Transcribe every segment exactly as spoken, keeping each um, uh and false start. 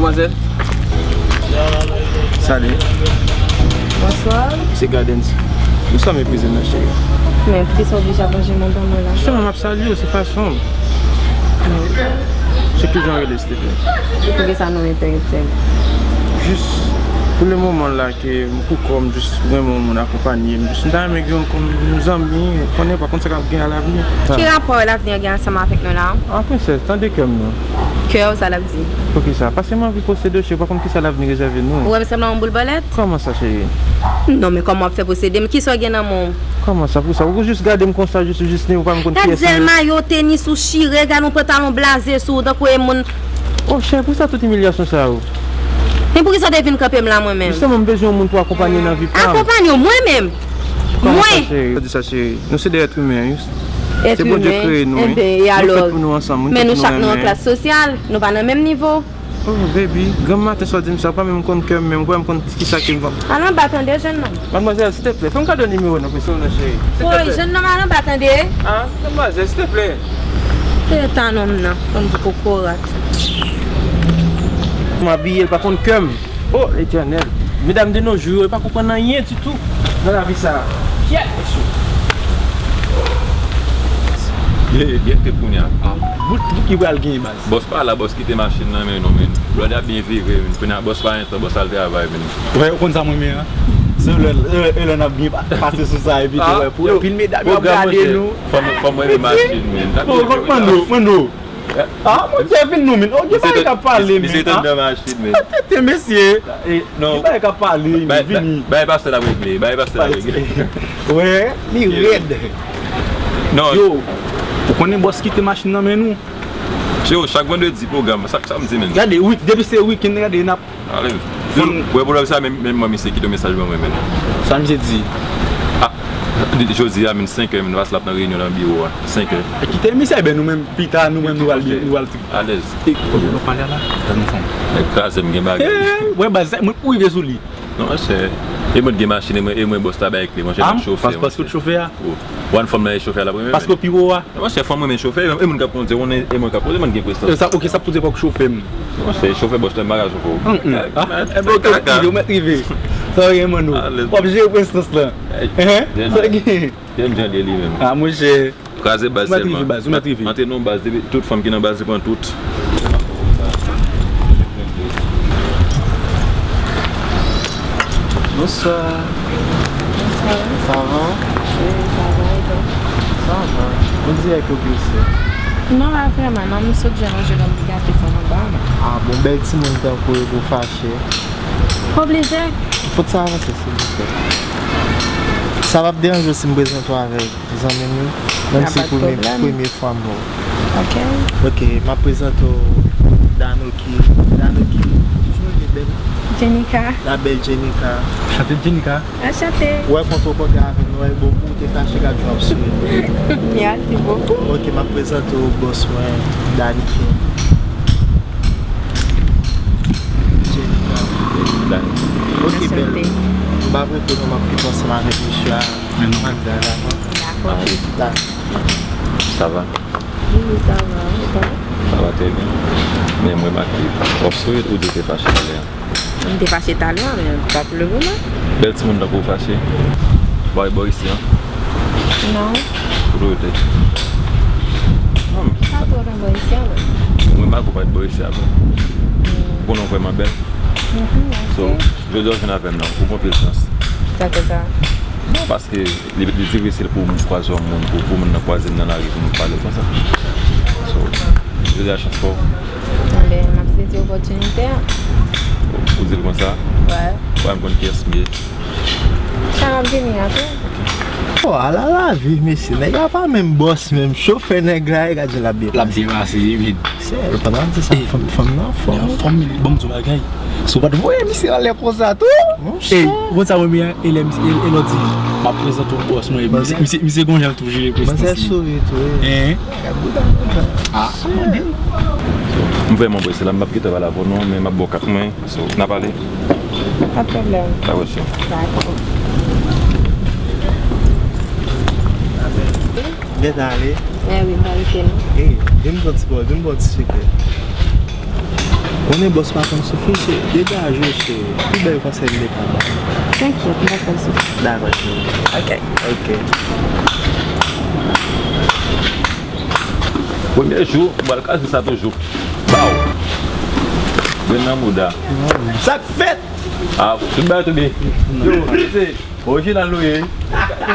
Madmwazèl. Salut. Bonsoir. Se Gardens. Ou sanble meprize m nan, cheri. Men poukisa w oblije ap ranje mandan mwen la? Jisteman, m ap salye w, se fason m. Se kijan w rele, silteplè? Poukisa nou enterese m? Jis pou le moman la, ke m pou kò m jis renmen yon moun akonpanye m. Jis m ta renmen gen yon kòm yon zanmi, konnen pa konn sa k ap gen alavni. Ki rapò lavni an gen ansanm avèk nou la? Ah, prensès, tande kè m non. Kè w, sa l ap di? Poukisa? Paske m anvi posede w, cheri, pa konn kisa lavni rezève nou. Ou wè m sanble yon boul bòlèt? Kòman sa, cheri? Non, men kòman w ap fè posede m? Kisa w gen nan men w? Kòman sa, pou sa? Ou jis gade m konsa, jis, jis ni, ou pa menm konn kiyès m ye. Gad zèl mayo, tenis ou chire, gad yon pantalon blaze sou ou, tankou e moun. Oh, cheri, pou sa tout imilyasyon sa yo? Men poukisa w te vin kanpe m la mwen menm? Jisteman, m bezwen yon moun pou akonpanye nan vi pa m. Akonpanye w, mwen menm? Kòman sa, cheri? Ou di sa, cheri. Nou se de èt imen, wi. Se Bondye kreye nou, wi. Nou fèt pou nou ansanm, wi. Men nou chak nan yon klas sosyal, nou pa nan menm nivo. Oh, baby, granm maten sa w di m sa, ou pa menm konn kè m menm, ou pa menm konn kisa ke m. Al anba tande, jèn nonm. Madmwazèl, silteplè, fè m kado nimewo w non, pou se w non, cheri. Woy, jèn nonm, al anba tande. Ah, madmwazèl, silteplè. Eta nonm nan, konn di kokorat. M abiye, l pa konn kè m. Oh, Letènèl. Medam de nos jours yo, yo pa konprann anyen ditou nan lavi sa a. Pyèt, mesye. Ye, ye, te kounye a. Ah, bout, bout ki pral genyen, baz. Bòs pa la, bòs kite machin nan men nou, men. Blòd ap byen vire, men. Kounye a, bòs pa gen tan, bòs al travay, men. Wè, ou konn sa mwen renmen an? Se lè, lè, lè n ap byen pa-, pase sou sa, epi tou, wè, pou anpil medam yo ap gade nou. Fò m, fò m renmen machin, men. Mano, mano. Ah, monchè, vin non, men. Oh, gen bagay k ap pale, men. Misye te anndan machin, men. Tete, mesye. Gen bagay k ap pale, men, vini. Bay pastè la regle, bay pastè la regle. Wè, li rèd. Non. Yo, ou konnen bòs kite machin nan men nou. Cheri, chak vandredi pwogram, sa, sa m di, men. Gade, wi, depi se wikenn, gade, n ap Alèz. Wè pwoblèm sa, men, men mwen, misye kite mesaj ban mwen, men. Sa misye di? Ah, jodi a, men, senk è, men, paske l ap nan reyinyon nan biwo a. Senk è. Kite misye, ben, nou menm, pita, nou menm, nou al, nou al. Alèz. E, nou pale la, dan nou fanm. Nèg kraze m, gen bagay. Eh, wè, baz, mwen pou rive sou li. Non, monchè. E mwen gen machin, e mwen, e mwen bòs la bay kle, monchè, m ap chofe, paske w chofè a. Wan fanm nan e chofè a la premye. Paske w pi wo a. Monchè, fanm renmen chofè, e moun k ap kondui, ou konnen, e mwen k ap kondui, mwen gen prestans. Sa, ok, sa pou di pa w k chofè m. Monchè, chofè bòs la, m pa ka chofè w. Ah, ok, ou mèt rive, ou mèt rive. Sa w gen, mano. W ap jere prestans lan. Hein? Sa w gen? Jèn jan li ye li menm. Ah, monchè. Kraze baz sèlman. Ou mèt rive, baz, ou mèt rive. Antre nan baz, depi tout fanm ki nan baz, li pran tout. Bonswa. Bonswa. Sa va? Wi, sa va, e ou? Sa va. On dirè ke w blese. Non, pa vrèman, non, m sot jwenn yon jèn nonm ki gate fanm anba m. Ah bon, bèl timoun tankou w, ou fache. Oblije. Fòk sa avanse, silvouplè. Sa p ap deranje w si m prezante w avèk zanmi m yo, menm si se premye, premye fwa m wè w. Ok. Ok, m ap prezante w Danoki. Danoki, kijan w rele bèl? Jenika. La belle Jenika. Chante Jenika. Anchante. Wè, kontan w kontre avè nou, wè, bon, ou te fache, gad jan w ap souri. Merci beaucoup. Ok, m ap prezante w bòs mwen, Daniken. Jenika. Daniken. Ok, bèl. Anchante. M p ap rete non, m ap kite ansanm avèk mesye a. Men non. Dakò. Dakò. Sa va? Wi, sa va. Sa va trè byen. Men m remake, w ap souri ou di w te fache talè a? M te fache talè a, men pa pou le moman. Bèl timoun tankou w fache? Ou pa ret bò isi an? Non. Ou dwe ret. Non, men pa twò ret bò isi an, non. M remake ou pa ret bò isi a, non. Ou konnen w vrèman bèl. Mhm, mèsi. So, jodi a w vin avè m nan, ou pran pil chans. Sa fè sa? Non, paske li, li difisil pou m kwaze yon moun, pou, pou moun nan kwaze m nan lari, pou nou pale konsa. So, jodi a chans pa w. Enben, m ap sezi opòtinite a. Ou, ou di l konsa? Wè. Wè, m konn kiyès m ye. Sa m ap vini a tou. Oh, ala lavi, mesye. Nèg la pa menm bòs, menm chofè nèg la, e gad jan l ap byen pase. L ap byen pase, wi, men. Sè, pandan m di sa, fanm, fanm nan anfòm. Li anfòm, men li, ban m di w bagay. Si w pa t voye misye anlè konsa tou. Monchè. Ey, ou konn sa mwen renmen an? E lè misye, e, e lè w di, m ap prezante w bòs mwen, epi misye, misye, misye gon jan l toujou jere prestans li. Manzè souri tou, wi. Hein? Gad bouda, bouda. Ah, tande. M vrèman prese la, m p ap gentan pale avè w non, men m ap ba w kat mwen. So, n a pale. Pa t pwoblèm. Dakò, cheri. Dakò. Byen ale. Eh wi, m pa rete non. Ey, vin pran ti bò, vin pran ti sik. Konnen bòs pa konn soufri, cheri. Degaje w, cheri. Pi bèl konsèy m te ka ba w. Tankyèt, m pa pral soufri. Dakò, cheri. Ok. Ok. Premye jou, m pral kraze sa toujou. Baw! Grenn nan mouda. Sa k fèt? Ah, tout bagay tonbe. Yo, se orijinal nou ye.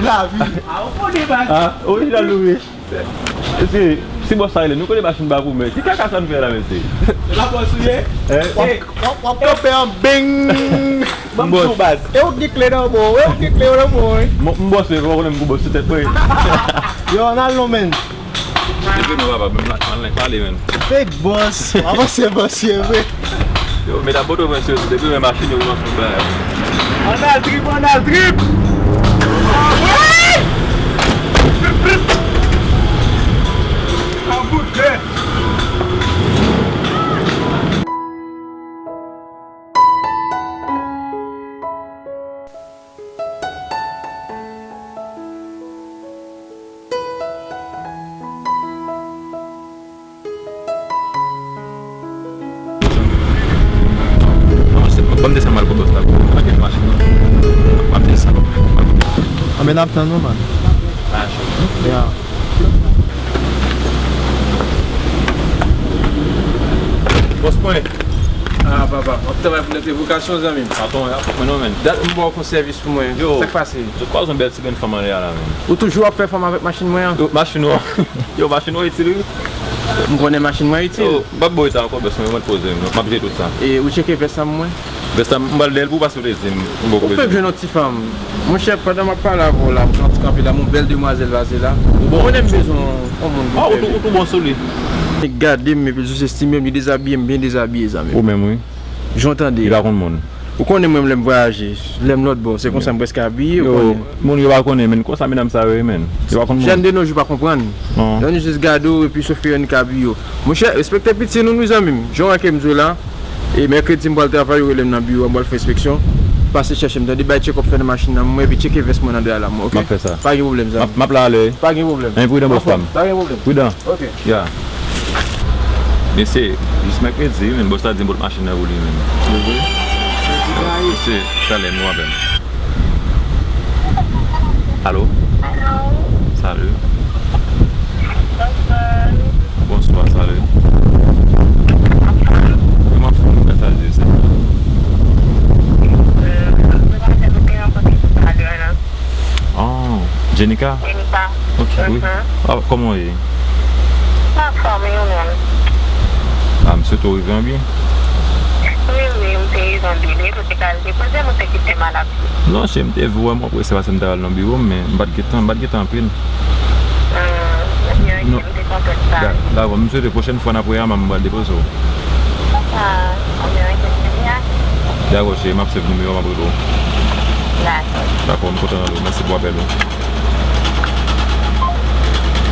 Lavi. Ah, orijinal nou ye. Mesye, si bòs sa rele, nou konnen machin pa pou mwen. Ki kaka sa n fè la, mesye? Se pa bòs ou ye? Hein? W ap, w ap, w ap kanpe an beng. Ban m tou baz. E ou ki gen kle nan men w, e ou ki gen kle nan men w, wi. M, m bòs, wi, ou konnen m gwo bòs sou tèt mwen. Yo, ann al non, menn. Depi nou papa, menm la, ann pale, menn. Fake bòs. Avanse bòs, ye vre. Yo, medam Pòtoprens yo, depi men machin yo kòmanse bay. Ann al trip, ann al trip! An bout de. Non, se, ban m desann m al kot bòs la pou m pake machin nan. M ap desann. Anben, n ap tann ou, man. Ya. Bòs mwen. Ah, papa, w ap travay pou nèt revokasyon, zanmi m. Patwon, y ap mwen non, men. Dat m ba w fè yon sèvis pou mwen. Yo. Sa k pase? Tout kwa yon bèl ti grenn fanm anlè a la, men. Ou toujou ap fè fanm avèk machin mwen an? Yo, machin ou an. Yo, machin ou an itil, wi. M konnen machin mwen itil. Yo, m p ap ba w eta ankò, bòs mwen, mwen poze m, m ap jere tout sa. E ou tcheke vès la pou mwen? Vès la, m pral dèyè l pou w pase w te di m, m poko bezwen. Ou fèk jwenn yon ti fanm. Monchè, pandan m ap pale avè w la, m kanpe la, m wè yon bèl demwazèl pase la. Ou bon? Ou konnen m bezwen yon moun pou fè. Ah, ou tou, ou tou bon sou li. Li gade m, epi l souzestime m, li dezabiye m, byen dezabiye, zanmi m. Ou menm, wi. Jan w tande. Li pa konn moun. Ou konnen mwen, lè m vwayaje, lè m lòt bò, se konsa m prèske abiye, ou konnen. Moun yo pa konnen, men konsa medam sa yo ye, men. Yo pa konn moun. Jèn de nos jours pa konprann. Yo annik jis gade w epi sofè yo annik abiye w. Monchè, respekte piti nou, wi, zanmi m. Jan w wè ke m di w la, e mèkredi m pral travay, yo rele m nan biwo a, m pral fè enspeksyon. Pase chèche m, tande, bay tchekòp fè nan machin nan, mwen, epi tcheke vès mwen nan dra la, mwen, oke? M ap fè sa. Pa gen pwoblèm, zanmi. M ap, m ap la alè, wi. Pa gen pwoblèm. Men pridan, bòs pa m. Pa gen pwoblèm. Pridan. Ya. Mesye, jis mèkredi, men bòs la di m pot machin nan pou li menm. Mesye, talè nou apèl. Alo? Alo? Salut. Bonsoir. Bonsoir, salut. Kòman fò nou mèt al di sa? Oh, Jenica? Jenica. Ok, wi. Ah, kòman w ye? Anfòm, e ou menm? Ah, m swete w rive an byen. Wi, wi, m te rive an byen. Depi w te ka al depoze m, ou te kite m al ap vini. Non, cheri, m te vwèman prese paske m t al nan biwo m, men m pa t gen tan, m pa t gen tan anpil. Hmm, ebyen, ok, m te kontan sa. Da-, dakò, m swete pwochèn fwa n ap wè a, m pral depoze w. Ah, ebyen, ok, cheri, a. Dakò, cheri, m ap sèv nimewo a, m ap rele w. Dakò. Dakò, m kontan tande w. Mèsi pou apèl ou.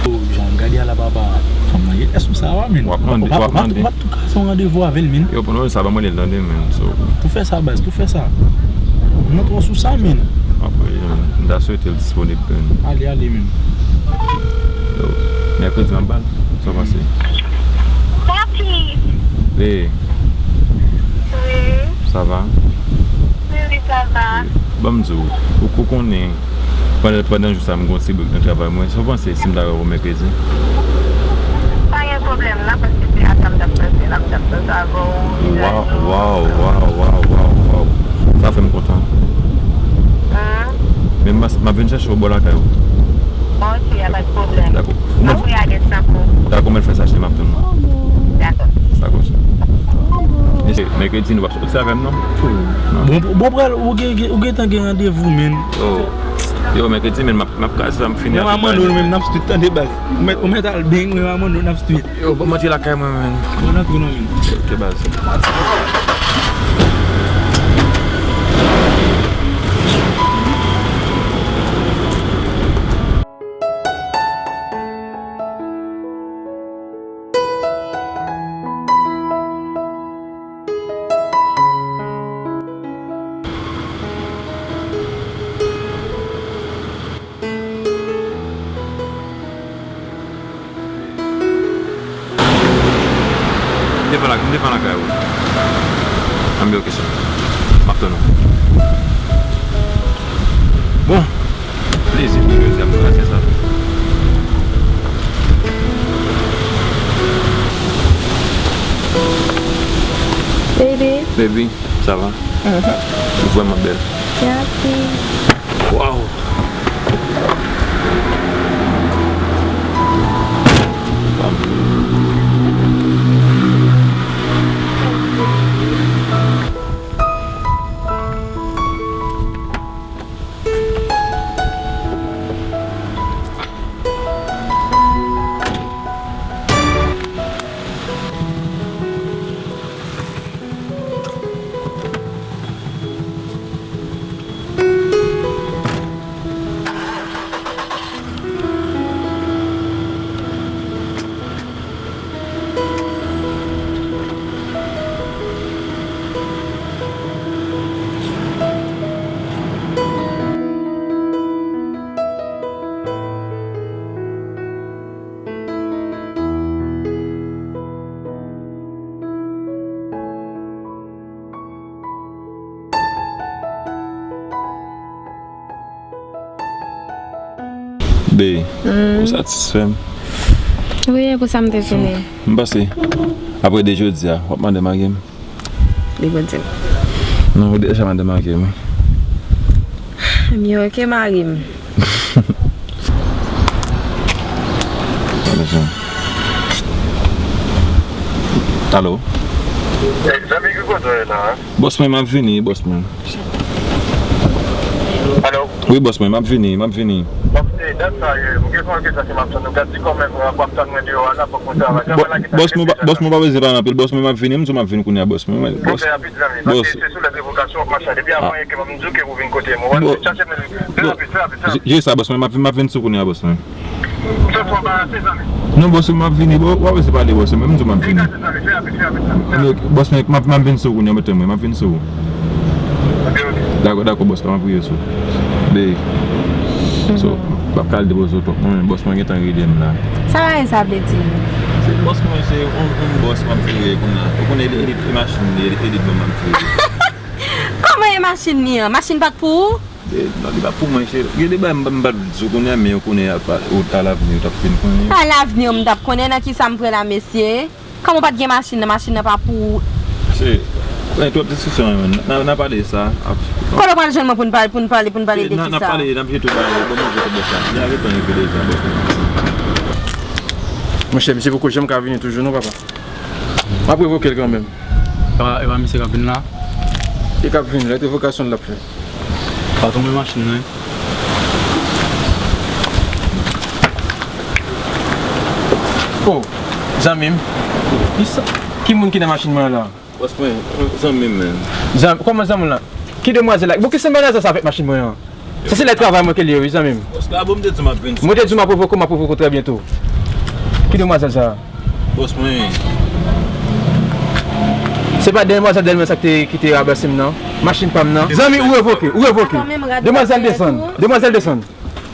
Oh, Jean, gade a la, papa. Fanm nan, yes, ou sa va, men. W ap mande, w ap mande. W ap tou kaze yon randevou avè l, men. Yo, pandan sa, ban mwen li tande, men. So. Tou fè sa, baz, tou fè sa. M nan twò sou sa, men. Apre, m ta swete l disponib, men. Ale, ale, men. Yo, mèkredi, m ap ba l. Sa w panse? Papi! Hey. Wi. Sa va? Wi, wi, sa va. Ban m di w, ou, ou konnen, pandan, pandan jou sa, m gen yon ti brèk nan travay mwen. Sa w panse si m ta wè w mèkredi? Pa gen pwoblèm, nan, paske se ata m t ap panse la, m t ap panse avè w. Waw, waw, waw, waw, waw, waw. Sa fè m kontan. Hmm? Men m, m ap vin chèche w bò lakay ou. Ok, y a pas de problème. Dakò. Mwen voye adrès la pou ou. Dakò, mwen fè sa, cheri, m ap tann ou. Dakò. Dakò, cheri. Mesye, mèkredi nou p ap soti avè m, non? Non. Bon, bon, pral, ou gen, gen, ou gentan gen randevou, men. Yo, yo, mèkredi, men, m ap, m ap kraze sa, m fini avèk bagay. Mwen, m ap mande w, men, n ap street, tande, baz. Ou mèt, ou mèt al beny, mwen, m ap mande w, n ap street. Yo, ban m antre lakay mwen, men. Bon, n antre non, men. Ok, baz. M devan la, m devan lakay ou. Anben, oke, sè. M ap tann ou. Bon, plezi pou jodi a, m pral fè sa. Baby. Baby, ça va? Mhm. Ou vrèman bèl. Merci. Waw. Be, ou satisfè m? Wi, e pou sa m te vini. M panse, apre de jodi a, w ap mande m a game? Li bon di m. Non, ou deja mande m a game, wi. Ebyen, oke, mari m. Alo? Zanmi, ki kote w ye la? Bòs mwen, m ap vini, bòs mwen. Alo? Wi, bòs mwen, m ap vini, m ap vini. Bòs, e dat sa ye, m gen yon kesyon ke m ap tann ou. Gad si kòman w ap tann mwen deyò a la, fòk mwen travay. Travay la gentan. Bòs mwen, bòs mwen, pa bezwen pale anpil, bòs mwen, m ap vini, m di w m ap vini kounye a, bòs mwen. Bòs. Bòs. Trè rapid, zanmi, paske se sou lèd revokasyon w ap mache. Depi avan yè ke m ap di w ke ou vin kote m, ou wè, chache men li. Trè rapid, trè rapid, trè rapid. Jere sa, bòs mwen, m ap vin, m ap vin sou kounye a, bòs mwen. Sòt fò anbarase, zanmi. Non, bòs mwen, m ap vini, bò, w ap rete pale, bòs mwen, m di w m ap vini. Trè rapid, zanmi, trè rapid, trè rapid, zanmi. Anben, bòs mwen, m ap, m ap vin sou kounye a, mete mwen, m ap vin sou. Ok, ok. Dakò, dakò, bòs, pa m ap priye sou. Be. So, m ap ka al depoze w twòp, mwen, bòs mwen gentan rele m la. Sa bagay sa vle di? Se bòs mwen, se yon, yon bòs m ap jere kounye a. Ou konnen, e li, e li, e machin li, e li, e li ban m ap jere. Kòman e machin li an? Machin pa t pou ou? E, non, li pa pou mwen, cheri. Gen de bagay m, m pa t vle di w kounye a, men ou konnen a, a, ou, alavni, ou t ap vin konnen. Alavni, m t ap konnen nan ki sa m pran la, mesye. Kòman w pa t gen machin nan? Machin nan pa pou ou. Cheri, gen twòp diskisyon, man. N a, n a pale de sa. Kote w pral jwenn mwen pou n pale, pou n pale, pou n pale de ki sa? N a pale, n ap jete w bagay, bon, manje pou bòs la. Li a gentan rive deja, bòs la. Monchè, misye poko janm ka vini toujou, non, papa. M ap revoke l kanmenm. E pa, e pa misye k ap vin la? Li k ap vin, lèt revokasyon l ap fè. Patwon men machin nan, wi. Oh, zanmi m. Kisa? Ki moun ki nan machin mwen an la? Bòs mwen, zanmi m, menm. Zanm-, kòman zanmi w lan? Ki demwazèl la? Bon, ki demwazèl sa avèk machin mwen an? Sa se lè travay mwen ke li ye, wi, zanmi m. Bòs la, bon, m te di w m ap vin. Mwen te di w m ap revoke w, m ap revoke w trè byento. Ki demwazèl sa? Bòs mwen. Se pa demwazèl Delmè sa ki te, ki te rabanse m nan? Machin pa m nan? Zanmi, ou revoke, ou revoke. Demwazèl desann, demwazèl desann.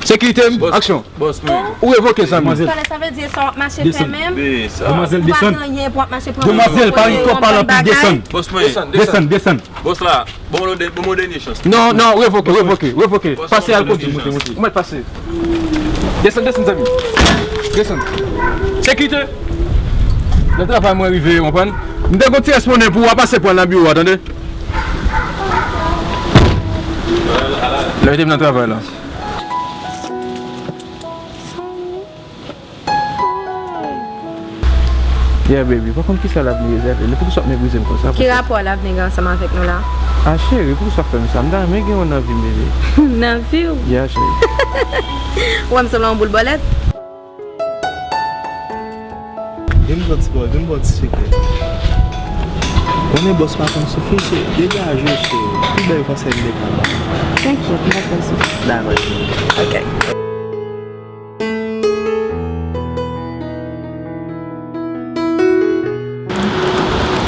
Sekirite m, aksyon. Bòs mwen. Ou revoke, zanmi. Talè, sa vle di sa w ap mache fè menm? Demwazèl, desann. Ou pa gen anyen pou w ap mache pran. Demwazèl, pa, pa pale anpil, desann. Bòs mwen. Desann, desann. Bòs la, bon, bon, bon, dènye chans. Non, non, revoke, revoke, revoke. Pase al kondui. Ou mèt pase. Desann, desann, zanmi. Desann. Sekirite. Lè travay mwen rive, w konprann? M te gon ti rès monnen pou w, w a pase pran nan biwo a, tande? Lè te m nan travay la. Yeah, baby, pa konn kisa lavni rezève. Li poukisa w ap meprize m konsa? Ki rapò lavni gen ansanm avèk nou la? Ah, cheri, poukisa w ap fè m sa? M ta renmen gen w nan vi m, baby. Nan vi w? Yeah, cheri. Ou wè m sanble yon boul bòlèt? Vin m pran ti bò, vin m ba w ti sekrè. Konnen bòs pa konn soufri, se degaje w, cheri. Pi bèl konsèy m te ka ba w. T'inquiète, m pa konn soufri. Dakò, cheri. Ok.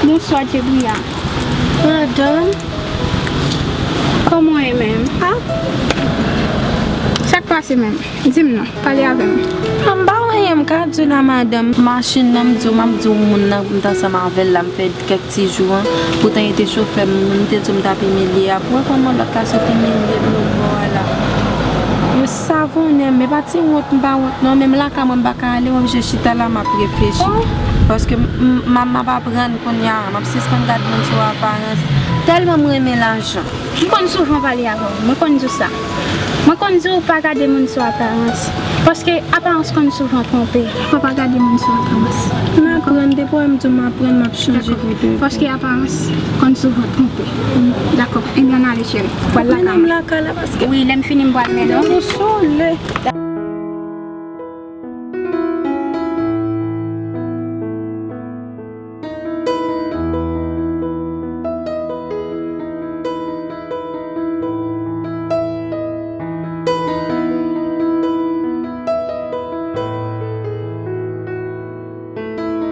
Bonswa, Djebria. Madanm, kòman w ye menm? Ah? Sa k pase menm? Di m non, pale avè m. M pa wè anyen, m ka di w la madanm. Machin nan, m di w, m ap di w moun nan, m t ansanm avè l la, m fè kèk ti jou an. Poutan li te chofè m, m te di w m t ap imilye a. Pou wè kòman lòt la sot imilye m lòt bò a la. Yo savonnen m, e pa ti wont m pa wont non, menm lakay mwen m pa ka ale, m oblije chita la, m ap reflechi. Paske m, m, m ap aprann kounye a, m ap sispann gad moun sou aparans. Tèlman m renmen lajan. M konn souvan pale avè w, mwen konn di w sa. Mwen konn di w pa gade moun sou aparans. Paske aparans konn souvan twonpe. Fò pa gade moun sou aparans. M aprann, depi w wè m di w m aprann, m ap chanje pou de. Paske aparans konn souvan twonpe. Dakò, ebyen ann ale cheri. Pral lakay mwen. Lakay la paske. Wi, lè m fini m pral mennen w. Mwen sole.